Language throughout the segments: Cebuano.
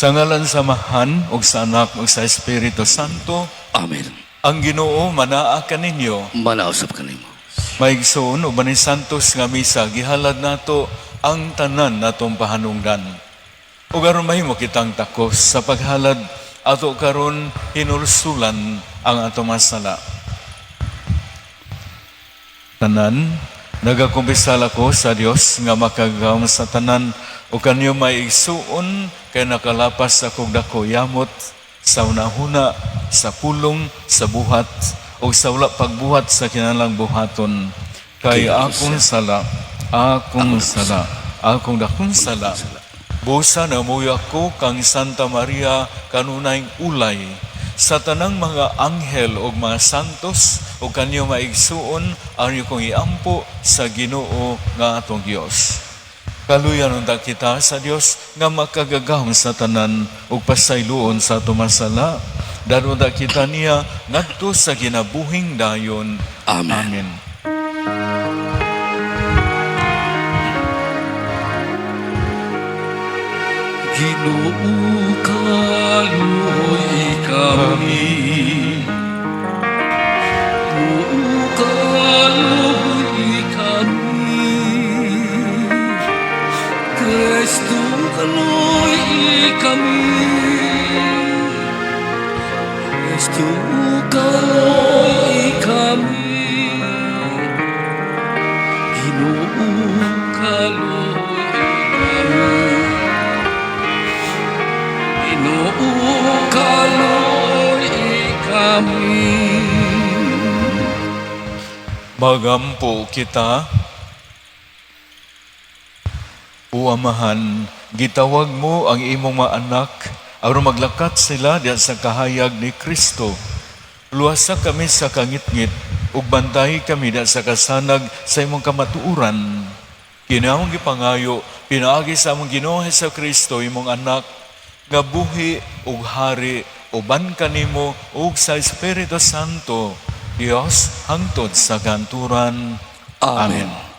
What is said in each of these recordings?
Sa ngalan sa Amahan, ug sa Anak, ug sa Espiritu Santo. Amen. Ang Ginoo manaa kaninyo. Manausap kanimo. Maigsoon, uban ni Santos nga misa, gihalad nato ang tanan natong pahanungdan. Ug aron mahimo kitang takos sa paghalad, ato karon hinulsulan ang atong mga sala. Tanan, nagakumpisal ako sa Dios nga makagagahom sa tanan ug kanyo, mga igsuon, kay nakalapas akong dako yamot sa hunahuna, sa pulong, sa buhat ug sa wala pagbuhat sa kinahanglang buhaton. Kay akong sala, akong sala, akong dakong sala. Busa namuyo ako kang Santa Maria, kanunayng ulay, sa tanang mga anghel ug mga santos, ug kanyo, mga igsuon, aron kong iampo sa Ginoo nga atong Dios. Kaluyan unta kita sa Dios nga makagagahom sa tanan ug pasayloon sa atong mga sala. Dad-on kita niya ngadto sa kinabuhing dayon. Amen. Amen. Ginoo, kaluoy kami. Ginoo, kaluoy kami. Kristo, kaluoy kami. Kristo, kaluoy kami. Ginoo, kaluoy kami. Ginoo, kaluoy kami. Magampo kita. O Amahan, gitawag mo ang imong mga anak aron maglakat sila diha sa kahayag ni Kristo. Luwasa kami sa kangitngit ug bantay kami diha sa kasanag sa imong kamatuoran. Kini among gipangayo pinaagi sa among Ginoo Hesus Kristo, imong anak, nga buhi ug hari uban kanimo ug sa Espiritu Santo, Dios, hangtod sa kanturan. Amen. Amen.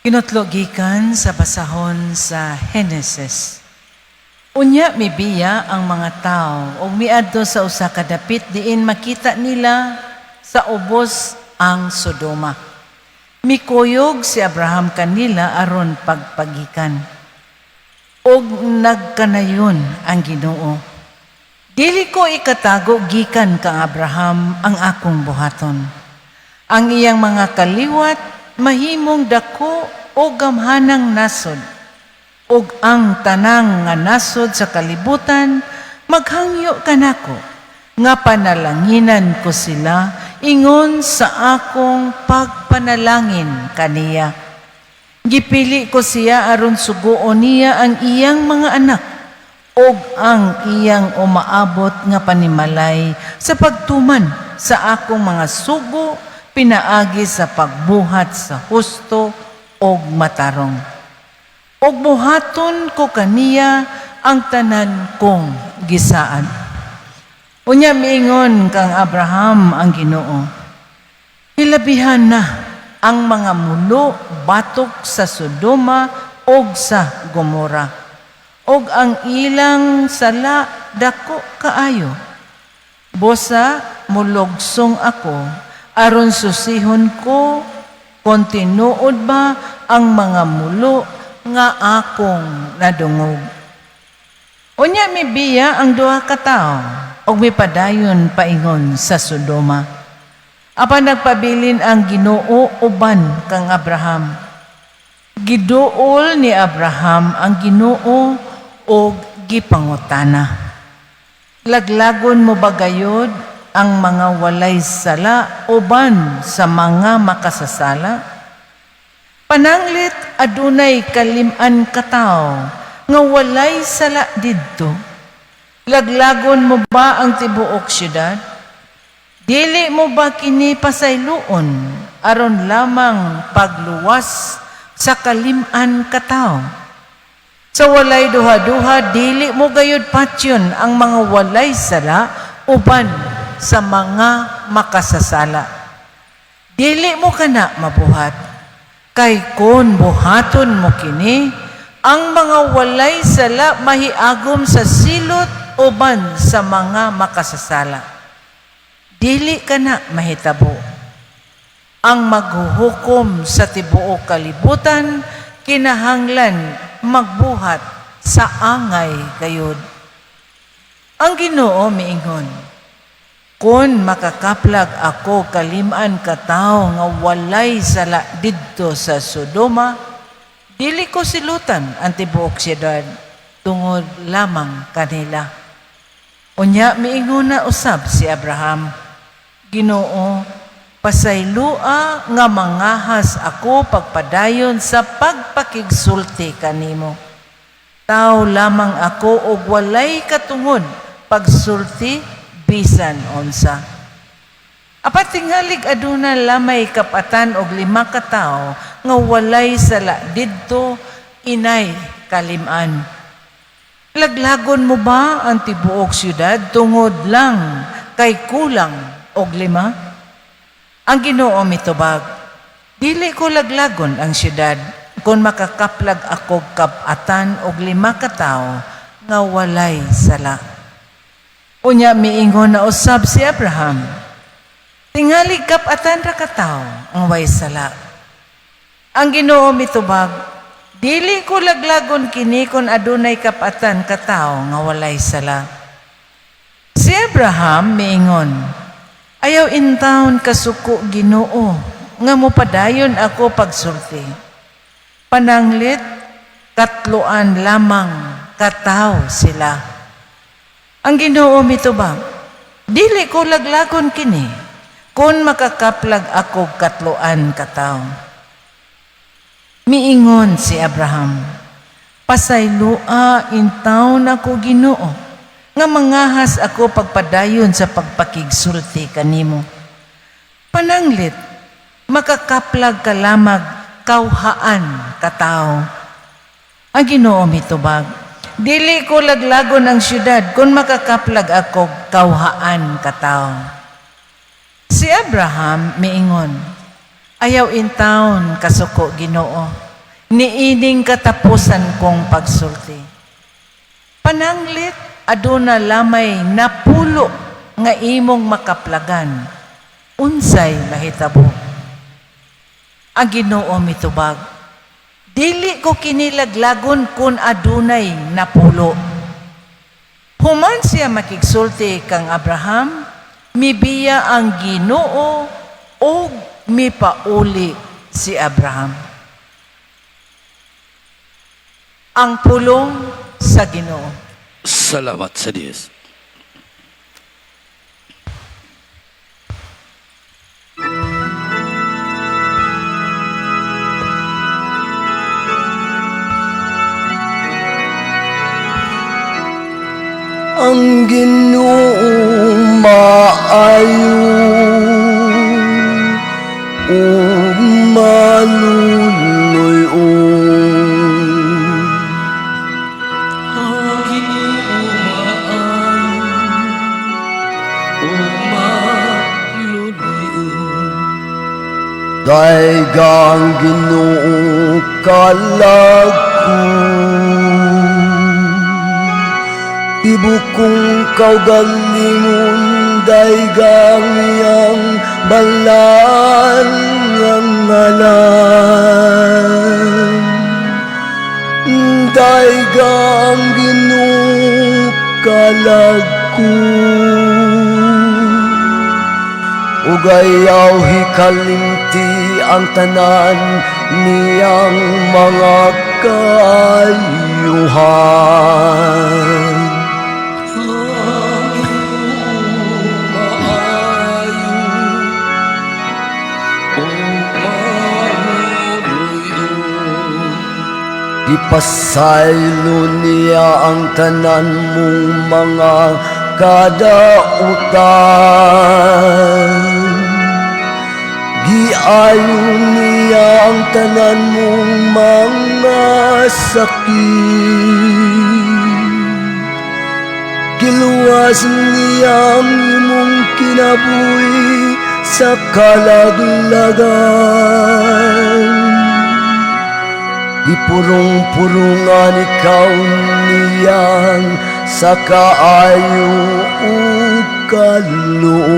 Kinutlo gikan sa basahon sa Henesis. Unya mibiya ang mga tao ug miadto sa usa ka dapit diin makita nila sa ubos ang Sodoma. Mikuyog si Abraham kanila aron pagpagikan. Ug nagkanayon ang Ginoo: "Dili ko ikatago gikan kang Abraham ang akong buhaton. Ang iyang mga kaliwat mahimong dako o gamhanang nasod, ug ang tanang nga nasod sa kalibutan maghangyo kanako nga panalanginan ko sila ingon sa akong pagpanalangin kaniya. Gipili ko siya aron suguon niya ang iyang mga anak ug ang iyang umaabot nga panimalay sa pagtuman sa akong mga sugo pinaagi sa pagbuhat sa husto ug matarong. Ug buhaton ko kaniya ang tanan kong gisaad." Unya miingon kang Abraham ang Ginoo: "Hilabihan na ang mga mulo batok sa Sodoma ug sa Gomora, ug ang ilang sala dako kaayo. Busa mulugsong ako aron susihon ko kon tinuod ba ang mga mulo nga akong nadungog." Unya mibiya ang duha ka tawo ug mipadayon paingon sa Sodoma. Apan nagpabilin ang Ginoo uban kang Abraham. Giduol ni Abraham ang Ginoo ug gipangutana: "Laglagon mo ba gayod ang mga walay sala uban sa mga makasasala? Pananglit adunay 500 ka tawo nga walay sala didto. Laglagon mo ba ang tibuok syudad? Dili mo ba kini pasayloon aron lamang pagluwas sa 500 ka tawo? Sa walay duha-duha, dili mo gayud patyon ang mga walay sala uban sa mga makasasala. Dili mo kana mabuhat. Kay kon buhaton mo kini, ang mga walay sala mahiagom sa silot uban sa mga makasasala. Dili kana mahitabo. Ang maghuhukom sa tibuok kalibutan kinahanglan magbuhat sa angay gayud. Ang Ginoo miingon, "Kung makakaplag ako kalim-an ka tawo nga walay sala didto sa Sodoma, dili ko silutan ang tibuok siyudad tungod lamang kanila." Unya miingon na usab si Abraham, "Ginoo, pasaylua nga mangahas ako pagpadayon sa pagpakigsulti kanimo. Tao lamang ako og walay katungod pagsulti bisan unsa. Apan tingalig aduna lamay kap-atan og 5 ka tawo nga walay sala didto inay kalim-an. Laglagon mo ba ang tibuok syudad tungod lang kay kulang og 5?" Ang Ginoo mitubag, "Dili ko laglagon ang syudad kung makakaplag ako kap-atan og 5 ka tawo nga walay sala." Unya miingon na usab si Abraham, "Tingali kap-atan ra ka tawo ang way sala." Ang Ginoo mitubag, "Dili ko laglagon kini kung adunay kap-atan ka tawo nga walay sala." Si Abraham miingon, "Ayaw intawon kasuko, Ginoo, nga mopadayon ako pagsulti. Pananglit katloan lamang katawo sila." Ang Ginoo mitubag, "Dili ko laglagon kini kung makakaplag ako katloan katawo." Miingon si Abraham, "Pasaylua intawon ako, Ginoo, nga mangahas ako pagpadayon sa pagpakigsulti kanimo. Pananglit, makakaplag ka lamag kawhaan katawo." Ang Ginoo mitubag, "Dili ko laglagon ang syudad kung makakaplag ako kawhaan katawo." Si Abraham miingon, "Ayaw intawon kasuko, Ginoo, niining katapusan kong pagsulti. Pananglit aduna lamay 10 nga imong makaplagan. Unsay mahitabo?" Ang Ginoo mitubag, "Dili ko kini laglagon kung adunay 10." Human siya makigsulti kang Abraham, mibiya ang Ginoo ug mipauli si Abraham. Ang pulong sa Ginoo. Salamat sa Dios. Ang Ginoo maayo ug maluluy-on. Ang Ginoo maayo ug maluluy-on. Dayga ang Ginoo kalag ko. Tibok kong kaugalingon, dayga ang iyang balaan nga ngalan. Dayga ang Ginoo kalag ko. Ug ayaw hikalimti ang tanan niyang mga kaayuhan. Ang Ginoo maayo ug maluluy-on. Ipasaylo niya ang tanan mong mga kadautan. Giayo niya ang tanan mong mga sakit. Giluwas niya ang imong kinabuhi sa kalaglagan. Gipurong-purungan ikaw niyang sa kaayo ug kaluoy.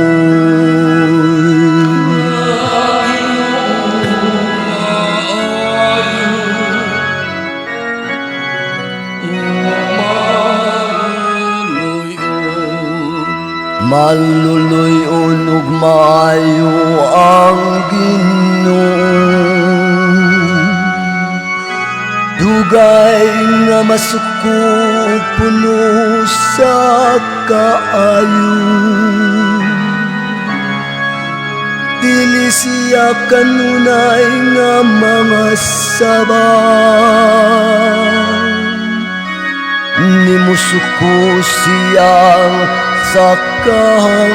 Maluluy-on. Maluluy-on ug maayo ang Ginoo. Dugay nga masuko ug puno sa kaayo. Dili siya kanunay nga mangasaba. Nimusuko siyang sa kahangturan.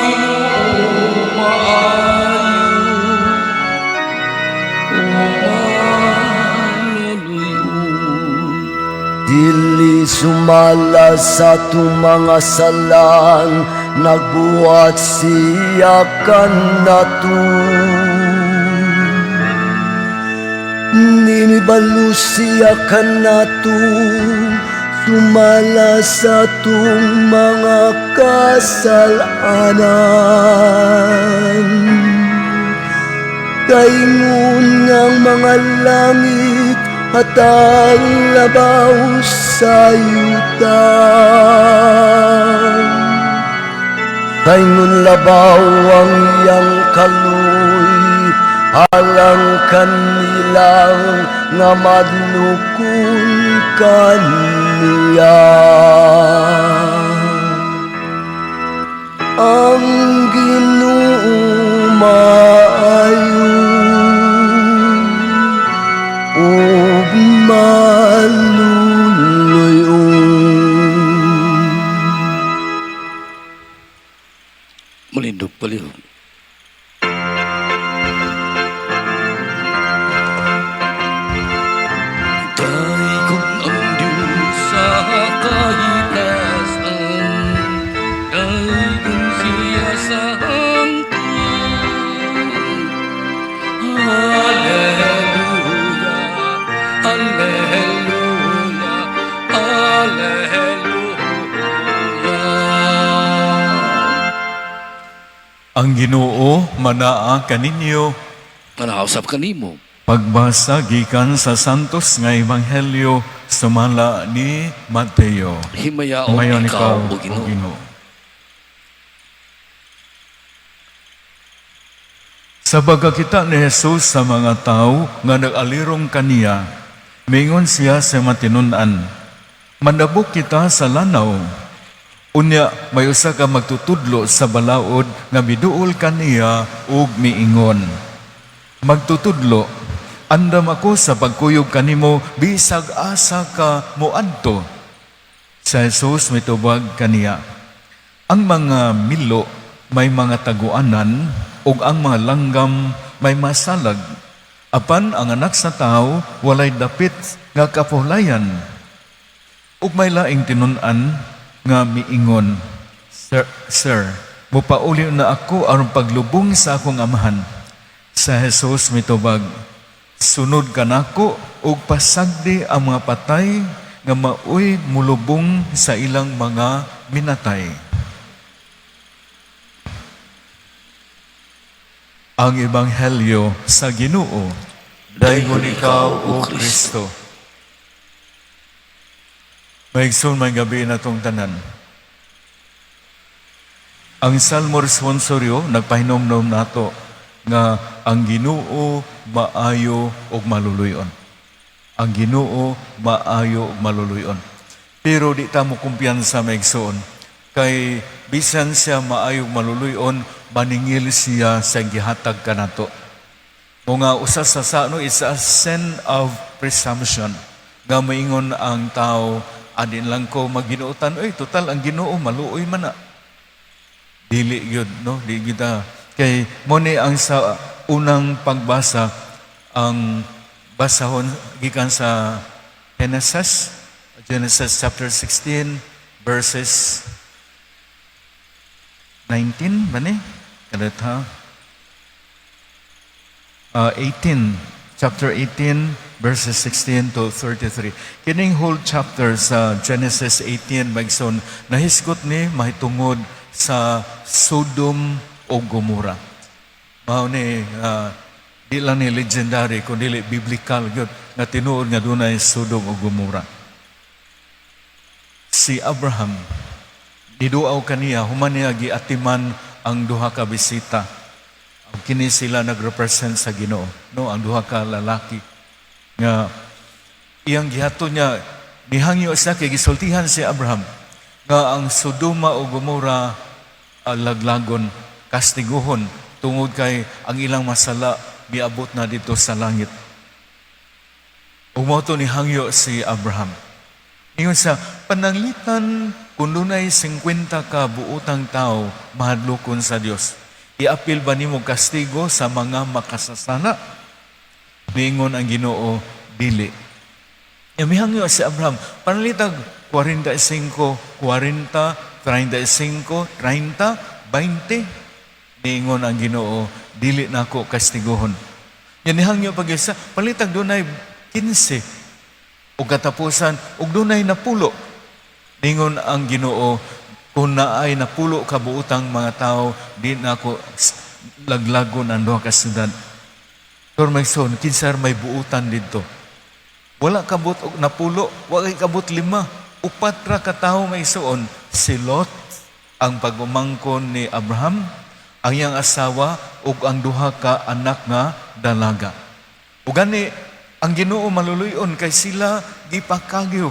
Ginoo, maayo, maluluy-on. Dili sumala sa atong mga salang, nagbuhat siya kanato. Ninibalo siya kanato, sumala sa atong mga kasalanan. Kaingon ng mga langit at ang labaw sa yuta. Kaingon labaw ang iyang kaluoy, alang kanilang nga madlukon kaniya. Ang Ginoo maayo ug maluluy-on. Malindog palihog. Daygon ang Diyos sa kahitasan, daygon siya sa hangtod. Alleluia, Alleluia, Alleluia. Ang Ginoo manaa kaninyo. Manaa usab kanimo. Pagbasa gikan sa Santos nga Ebanghelyo sumala ni Mateo. Himayaon Himayaon ikaw, o o Ginoo. Ginoo. Sa pagkakita ni Jesus sa mga tao nga nag-alirong kaniya, mingon siya sa matinun-an, "Mandabok kita sa lanaw." Unya may usa ka magtutudlo sa balaod nga miduol kaniya ug miingon, "Magtutudlo, andam ako sa pagkuyog kanimo bisag asa ka moadto." Sa Jesus mitubag kaniya, "Ang mga milo may mga taguanan ug ang mga langgam may masalag. Apan ang Anak sa Tao walay dapit nga kapuhlayan." Ug may laing tinun-an nga miingon, "Sir, sir, mupauli na ako aron paglubong sa akong amahan." Sa Jesus mitubag, "Sunod ka nako ug pasagdi ang mga patay nga maoy mulubong sa ilang mga minatay." Ang Ebanghelyo sa Ginoo. Daygon ikaw, O Kristo. Maigsoon, maayong gabii natong tanan. Ang Salmo Responsorio nagpahinomdom nato nga ang Ginoo maayo ug maluluyon. Ang Ginoo maayo ug maluluyon. Pero di ta mo kumpiyansa, maigsoon, kay bisan siya maayo ug maluluyon, maningil siya sa gihatag kanato. Mga usa sa sano is a sin of presumption. Nga maingon ang tao, "Adin lang ko maginuotan, oy, total ang Ginoo maluoy man na." Dili gyud, no? Di kita kay mo ni ang sa unang pagbasa, ang basahon gikan sa Genesis. Genesis chapter 16 verses 19 ba ni? Kalit ha? 18, chapter 18, verses 16 to 33. Kining whole chapter sa Genesis 18, magson, nahisgot ni mahitungod sa Sodom o Gomorrah. Mao ni di lang ni legendary kundi biblical gyud nga tinuod nga dunay Sodom o Gomorrah. Si Abraham niduaw kaniya human niya giatiman ang duha ka bisita. Kini sila nagrepresent sa Ginoo, no, ang duha ka lalaki nga iyang gihato niya. Nihangyo siya kay gisultihan si Abraham nga ang Sodoma o Gomorrah laglagon, kastiguhon, tungod kay ang ilang masala miabot na dito sa langit. Ug mao to nihangyo si Abraham. Ingon sa pananglitan kung dunay 50 ka buotang tao mahadlokon sa Dios, iapil ba nimo kastigo sa mga makasasala? Niingon ang Ginoo, "Dili." E mihangyo si Abraham, panalitag 45, 40, 35, 30, 20. Niingon ang Ginoo, "Dili nako kastiguhon." Yan nihangyo pag isa, palitag dunay 15 ug katapusan ug dunay 10. Ningon ang Ginoo, "Kung naay 10 ka buotang mga tao, di nako laglagon ang duha ka syudad." Pero may son, kinsa may buutan didto? Wala kabot og 10, wala kabot 5. 4 ra ka tawo, may suon. Si Lot, ang pag-umangkon ni Abraham, ang iyang asawa ug ang duha ka anak nga dalaga. Ug gani ang Ginoo maluluyon kay sila gipakagyo.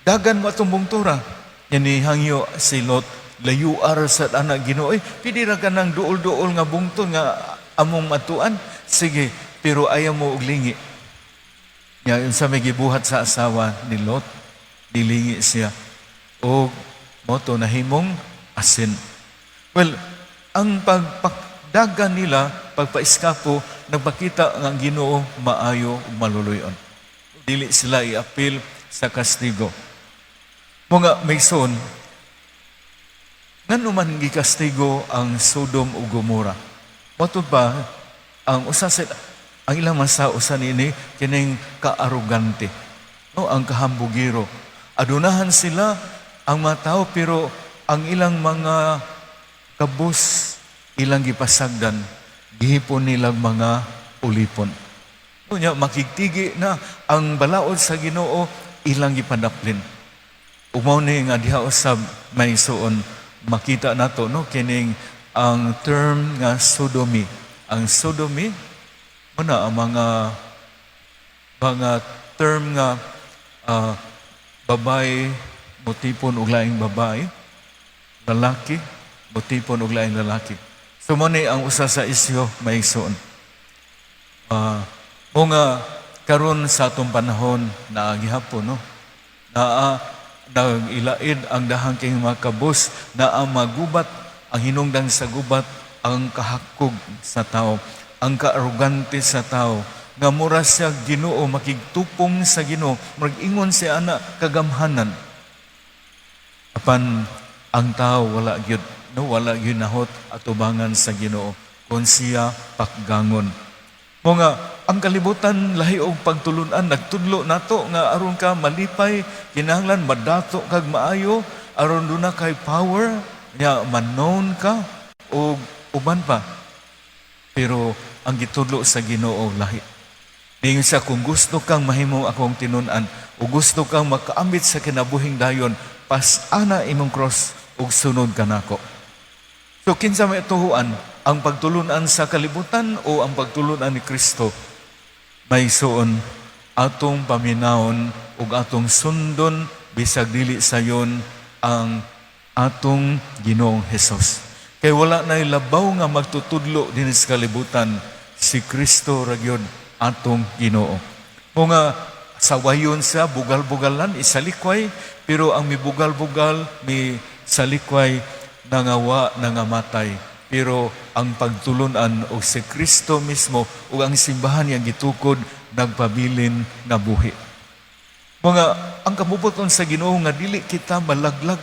Dagan mo atong bungtura. Yan ni hangyo si Lot, "Layuar sa anak, Ginoo. Eh, pwede ra ka ng duol-duol nga bungtod nga among matuan. Sige, pero ayaw mo og lingi." Nya unsa may gibuhat sa asawa ni Lot? Nilingi siya. O mao to nahimong asin. Well, ang pagpakdagan nila, pagpaiskapo, nagpakita nga ang Ginoo maayo ug maluluyon. Dili sila iapil sa kastigo. Mga maigsoon, ngano man gikastigo ang Sodom ug Gomorrah? Matud ba ang usa sa ang ilang masa usa niini kining kaarogante, no, ang kahambugiro. Adunahan sila ang mga tao, pero ang ilang mga kabus ilang gipasagdan, gihipon nilang mga ulipon. Unya makigtigi na ang balaod sa Ginoo ilang gipadaplin. Ug mao ni nga diha usab, may suon, makita nato, no, kining ang term nga sodomy. Ang sodomy mo na ang mga term nga babae motipon og laing babae, lalaki motipon og laing lalaki. So mo ni ang usa sa isyu, may igsoon. Mo nga karon sa atong panahon naa gihapon, no, naa nag-ilaid ang dahang king mga kabus, naa magubat ang hinungdan sa gubat, ang kahakog sa tao, ang kaarogante sa tao nga mura siya Ginoo, makigtupong sa Ginoo, mag-ingon siya ana kagamhanan. Apan ang tao wala gyud, no, wala gyud nahot atubangan sa Ginoo kon siya pakgangon. Mo nga ang kalibutan lahi og pagtulunan, nagtudlo nato nga aron ka malipay kinahanglan madato kag maayo, aron duna kay power nya, man-known ka og uban pa. Pero ang gitudlo sa Ginoo lahi. Ningon siya, "Kung gusto kang mahimo akong tinun-an o gusto kang makaambit sa kinabuhing dayon, pas-ana imong cross ug sunod ka nako." So kinsa may tuhuan, ang pagtulunan sa kalibutan o ang pagtulunan ni Kristo? May suon, atong paminawon ug atong sundon bisag dili sayon ang atong Ginoong Hesus. Kay wala nay labaw nga magtutudlo dinhi sa kalibutan, si Kristo ra gyud atong Ginoo. Mo nga sawayon siya, bugal-bugalan, isalikway, pero ang mibugal-bugal, mi salikway, nangawa, nangamatay. Pero ang pagtulunan o si Kristo mismo o ang simbahan niyang gitukod nagpabilin nga buhi. Mga ang kabubuton sa Ginoo nga dili kita malaglag.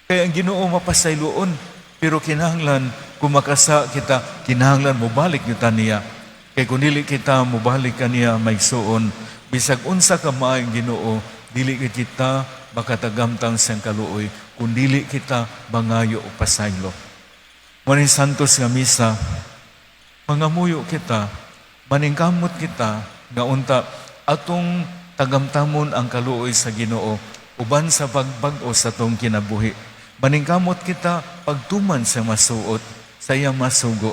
Kaya ang Ginoo mapasayloon, pero kinahanglan kung makasa kita, kinahanglan mobalik kita niya. Kay kung dili kita mobalik kaniya, maigsuon, bisag unsa ka maayong Ginoo, dili kita makatagamtang siyang kaluoy kung dili kita mangayo og pasaylo. Maning Santos nga Misa, mangamuyo kita, maningkamot kita, nga unta atong tagamtamon ang kaluoy sa Ginoo uban sa pagbag-o sa atong kinabuhi. Maningkamot kita pagtuman sa masuot, sa iyang masugo,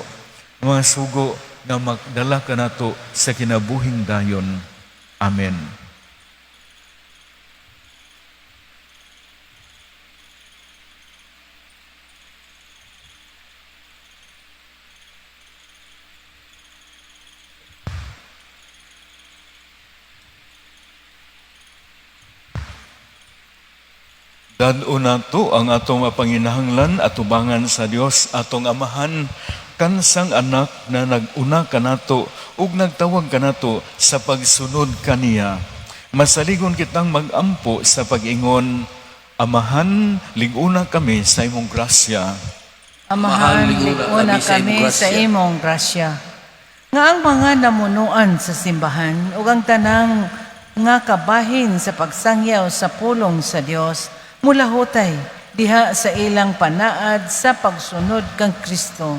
mga sugo nga magdala kanato sa kinabuhing dayon. Amen. Dad-on nato ang atong mapanginahanglan atubangan sa Dios atong Amahan kansang anak na nag-una kanato ug nagtawag kanato sa pagsunod kaniya. Masaligon kitang magampo sa pag-ingon, Amahan, lig-una kami sa imong grasya. Amahan, Amahan, lig-una kami sa imong grasya. Nga ang mga namunuan sa simbahan ug ang tanang nga kabahin sa pagsangyaw sa pulong sa Dios mulahutay diha sa ilang panaad sa pagsunod kang Kristo.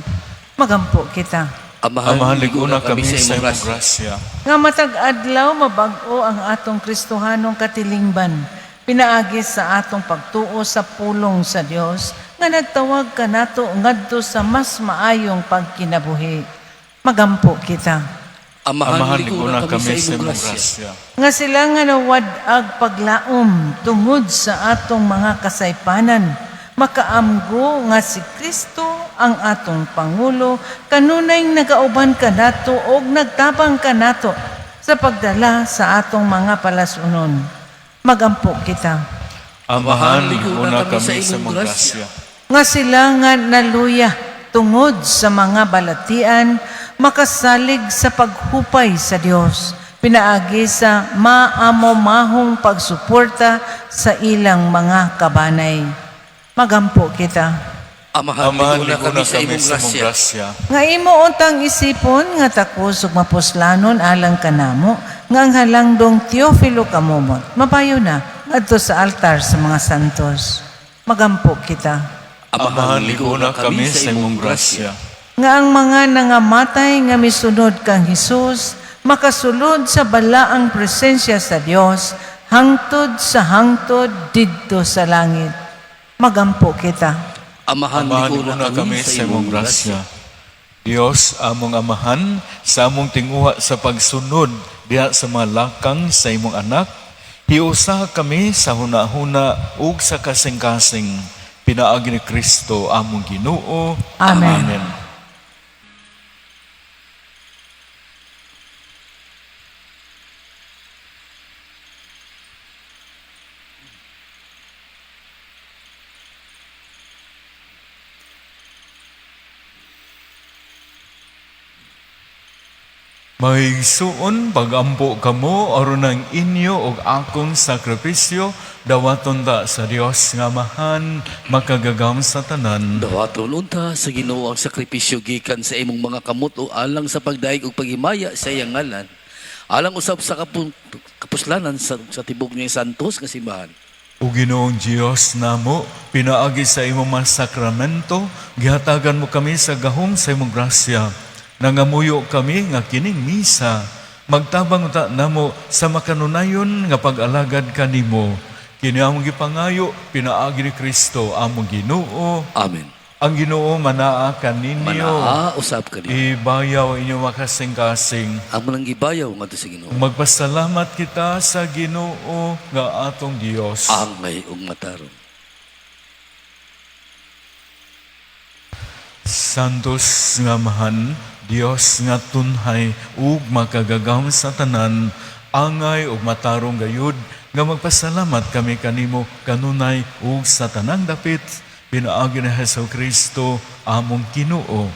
Magampo kita. Amahan, Amahan, lig-una kami sa imong grasya. Nga matag adlaw mabag-o ang atong Kristohanong katilingban, pinaagi sa atong pagtuo sa pulong sa Dios nga nagtawag kanato ngadto sa mas maayong pagkinabuhi. Magampo kita. Amahan, Amahan, lig-una lig-una kami sa imong grasya. Nga sila nga nawad-ag paglaom tungod sa atong mga kasaypanan, makaamgo nga si Kristo ang atong Pangulo, kanunay nagauban kanato og nagtabang kanato sa pagdala sa atong mga palasunon. Magampo kita. Amahan, lig-una kami sa imong grasya. Nga sila nga naluya tungod sa mga balatian, makasalig sa paghupay sa Dios, pinaagi sa maamomahong pagsuporta sa ilang mga kabanay. Magampo kita. Amahan, Amahan, lig-una lig-una kami sa imong grasya. grasya. Nga imo untang isipon nga takos ug mapuslanon alang kanamo nga ang halangdong Teofilo Kamumot mabayo na ngadto sa altar sa mga santos. Magampo kita. Amahan, lig-una kami sa imong grasya. Nga ang mga nangamatay nga misunod kang Hesus makasulod sa balaang presensya sa Dios hangtod sa hangtod didto sa langit. Magampo kita. Amahan, Amahan, lig-una lig-una kami sa imong grasya. Dios, among Amahan, sa among tinguha sa pagsunod diha sa mga lakang sa imong anak, hiusa kami sa hunahuna ug sa kasing-kasing. Pinaagi ni Kristo among Ginoo. Amen. Amen. Maigsuon pagampo kamo aron ang inyo ug akong sakripisyo dawaton ta sa Dios nga Amahan makagagahom sa tanan. Dawaton unta sa Ginoo ang sakripisyo gikan sa imong mga kamot o alang sa pagdaig ug paghimaya sa iyang ngalan. Alang usab sa kapuslanan sa tibok niyang santos nga simbahan. O Ginoong Dios namo, pinaagi sa imong mga sakramento, gihatagan mo kami sa gahom sa imong grasya. Nangamuyo kami nga kining misa, magtabang unta namo sa makanunayon nga pag-alagad kanimo. Kini among gipangayo, pinaagi ni Kristo among Ginoo. Amen. Ang Ginoo manaa kaninyo. Manaa usab kaniyo. Ibayaw inyo makasing-kasing. Amo nang gibayaw ngadto sa Ginoo. Magpasalamat kita sa Ginoo nga atong Dios. Angay ug matarong. Santos nga Amahan, Dios nga tunhay ug makagagahom sa tanan, angay ug matarong gayud nga magpasalamat kami kanimo kanunay ug sa tanang dapit pinaagi ni Hesus Kristo among Ginoo.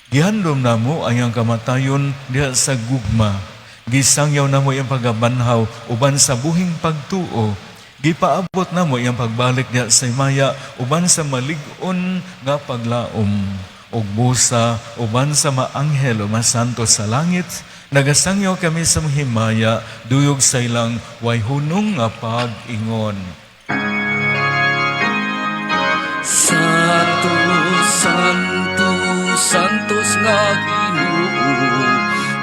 Gihandom namo ang iyang kamatayon diha sa gugma. Gisangyaw namo iyang pagabanhaw uban sa buhing pagtuo. Gipaabot namo iyang pagbalik diha sa himaya uban sa malig-on nga paglaom. Ug busa uban sa maanghel o masanto sa langit, nagasangyaw kami sa himaya duyog sa ilang way hunong nga pag-ingon. Santo, Santo, Santos nga Ginoo,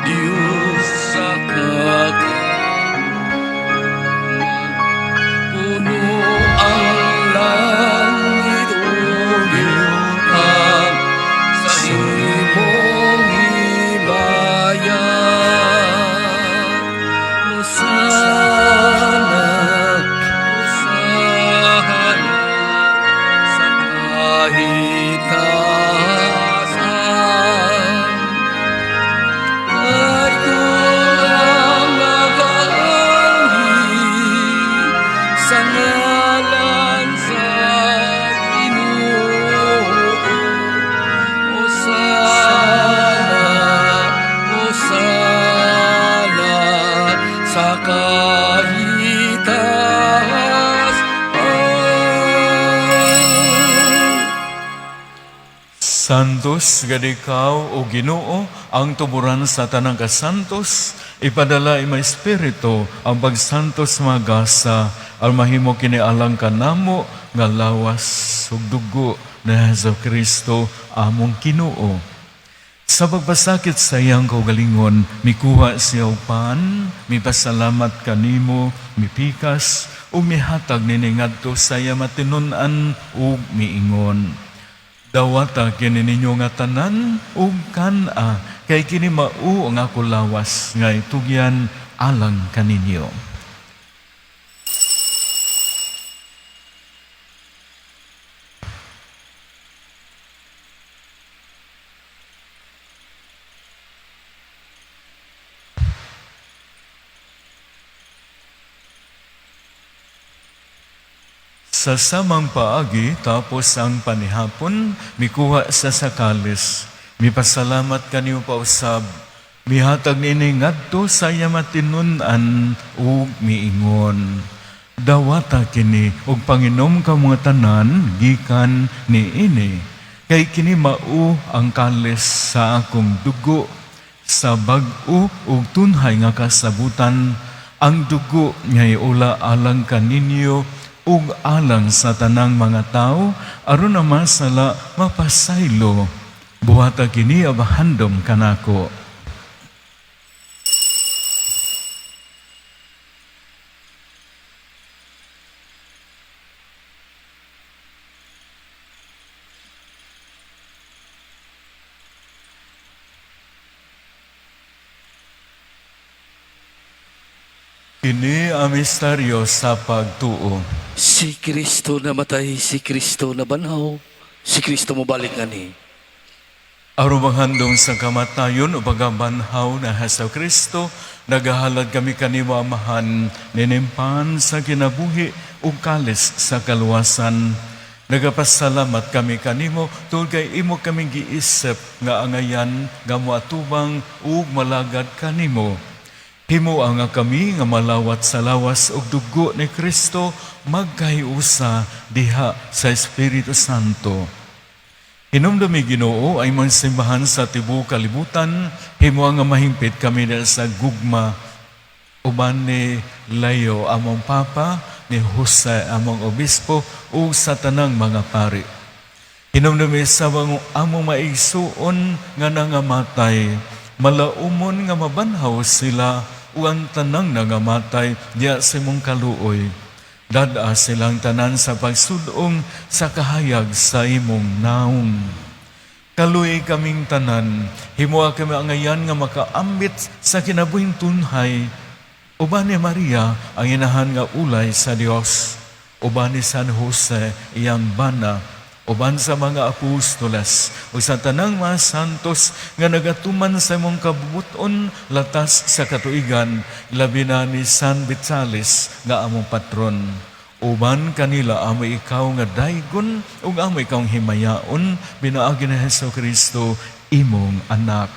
Dios sa kagahom. Puno ang langit ug yuta sa imong himaya. Hosana, Hosana sa kahitasan. Daygon ang nagaanhi sa ngalan sa Ginoo. Hosana, Hosana sa kahitasan. Santos gad ikaw, o Ginoo, ang tuburan sa tanang kasantos, ipadala imong Espiritu ang pagsantos mga gasa, aron mahimo kini alang kanamo nga lawas ug dugo ni Hesus Kristo among Ginoo. Sa pagpasakit sa iyang kaugalingon, mikuha siya og pan, mipasalamat kanimo, mipikas, ug mihatag nini ngadto sa iya matinunan ug miingon: "Dawata kini ninyo nga tanan ug kan-a, kay kini mao ang ako lawas nga itugyan alang kaninyo." Sa samang paagi, tapos ang panihapon, mikuha sa kalis. Mipasalamat kanimo pausab, mihatag niini ngadto sa iya matinunan ug miingon: "Dawata kini ug panginom kamo nga tanan gikan niini, kay kini mao ang kalis sa akong dugo sa bag-o ug tunhay nga kasabutan, ang dugo nga iula alang kaninyo ug alang sa tanang mga tawo aron ang mga sala mapasaylo. Buhata kini abahandom kanako." Kini ang misteryo sa pagtuo. Si Kristo namatay, si Kristo nabanhaw, si Kristo mobalik ani. Aron manghandom sa kamatayon ug pagkabanhaw ni Hesus Kristo, nagahalad kami kanimo, Amahan, nining pan sa kinabuhi ug kalis sa kaluwasan. Nagapasalamat kami kanimo tungod kay imo kami giisip nga angayan nga moatubang ug malagad kanimo. Himoa nga kami nga malawat sa lawas ug dugo ni Kristo magkahiusa diha sa Espiritu Santo. Hinumdumi, Ginoo, ang imong simbahan sa tibuok kalibutan, himoa nga mahimpit kami diha sa gugma uban ni Leo among Papa, ni Jose among Obispo, ug sa tanang mga pari. Hinumdumi sa ang among maigsuon nga nangamatay, malaumon nga mabanhaw sila ug ang tanang nangamatay diha sa imong kaluoy. Dad-a silang tanan sa pagsudong sa kahayag sa imong naong. Kaluy kaming tanan, himoa kami angayan nga makaambit sa kinabuhing tunhay, uban ni Maria ang inahan nga ulay sa Dios, uban ni San Jose iyang bana, uban sa mga apostoles, ug sa tanang mga santos nga nagatuman sa imong kabubut-on latas sa katuigan, labi na ni San Vitalis nga among patron. Uban kanila amo ikaw nga daygon ug amo ikaw himayaon pinaagi ni Hesus Kristo imong anak.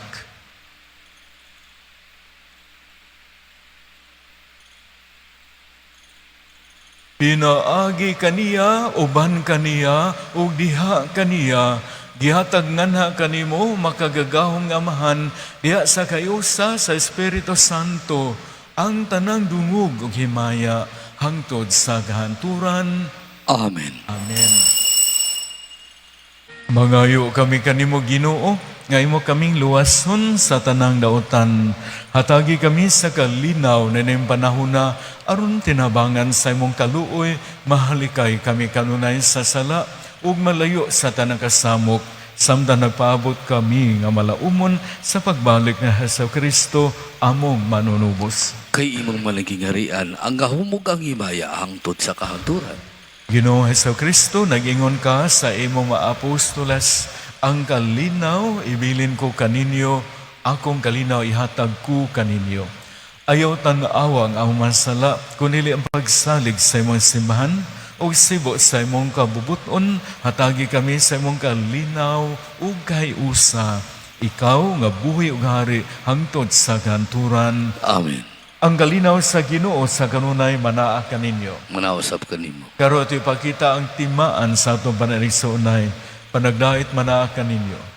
Pinaagi kaniya, uban kaniya, ug diha kaniya, gihatag nganha kanimo makagagahom nga Amahan diha sa kayusa sa Espiritu Santo ang tanang dungog ug himaya hangtod sa kahanturan. Amen. Amen. Mangayo kami kanimo, Ginoo, nga imo kaming luwason sa tanang dautan. Hatagi kami sa kalinaw nining panahona aron tinabangan sa imong kaluoy, mahalikay kami kanunay sa sala ug malayo sa tanang kasamok samtang nagpaabot kami nga malaumon sa pagbalik ni Hesus Kristo among manunubos. Kay imong man ang gingharian, ang gahom ug ang himaya hangtod sa kahangturan. Ginoong Hesus Kristo, nag-ingon ka sa imong mga apostoles, "Ang kalinaw ibilin ko kaninyo, akong kalinaw ihatag ko kaninyo." Ayaw tan-awa ang among mga sala, kundi ang pagsalig sa imong simbahan, ug sibo sa imong kabubuton, hatagi kami sa imong kalinaw ug kahiusa. Ikaw nga buhi ug hari hangtod sa kahanturan. Amen. Ang kalinaw sa Ginoo sa kanunay manaa kaninyo. Manausap kanimo. Karon ato ipakita ang timaan sa atong pananigsuonay. Panagdait manaa kaninyo.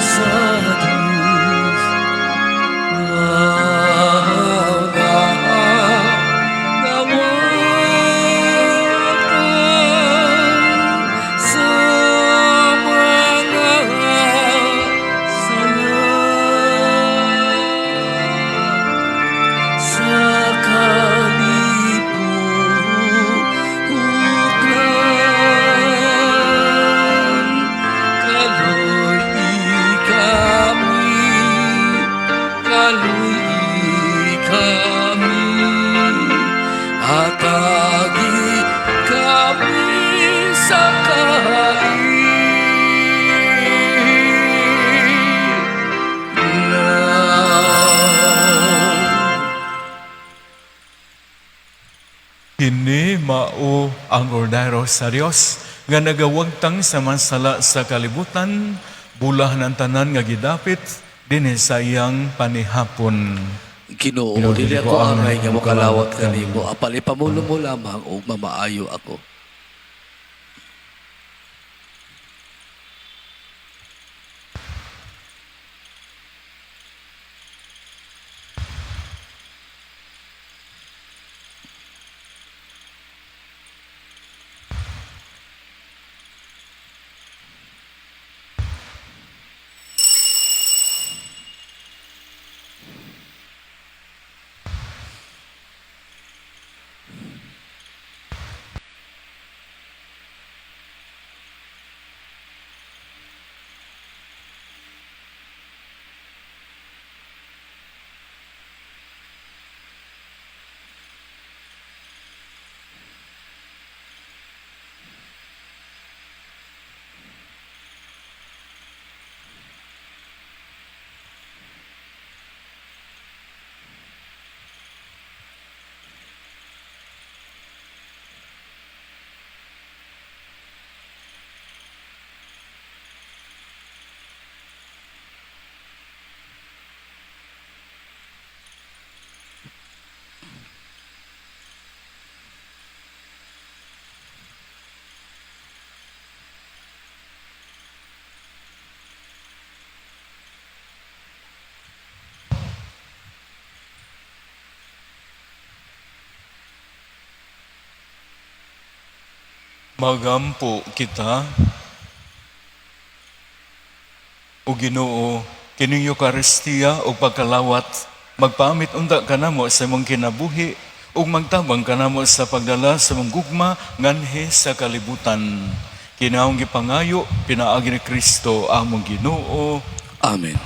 Sa Diyos, nagawatan sa mga sala sa kalibutan. Kaluy-i kami, kaluy-i kami, hatagi kami sa kalinaw. Kini mao ang Kordero sa Dios nga nagawagtang sa mansala sa kalibutan, bulahan ang tanan nga gidapit dinhi sa iyang panihapon. Ginoo, dili ako angay nga mokalawat kanimo, apan ipamulo mo lamang ug mamaayo ako. Magampo kita. O Ginoo, kining Eukaristiya o pagkalawat, magpaamit unta kanamo sa imong kinabuhi ug magtabang kanamo sa pagdala sa imong gugma nganhi sa kalibutan. Kini among gipangayo pinaagi ni Kristo among Ginoo. Amen.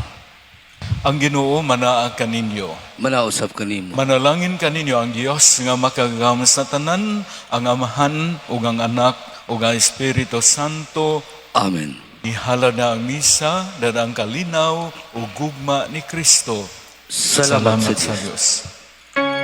Ang Ginoo manaa kaninyo. Manausap kanimo. Manalangin kaninyo ang Dios nga makagagahom sa tanan, ang Amahan ug ang Anak ug ang Espiritu Santo. Amen. Nihalad na ang misa, dara ang kalinaw ug gugma ni Kristo. Salamat sa sa Diyos. Dios.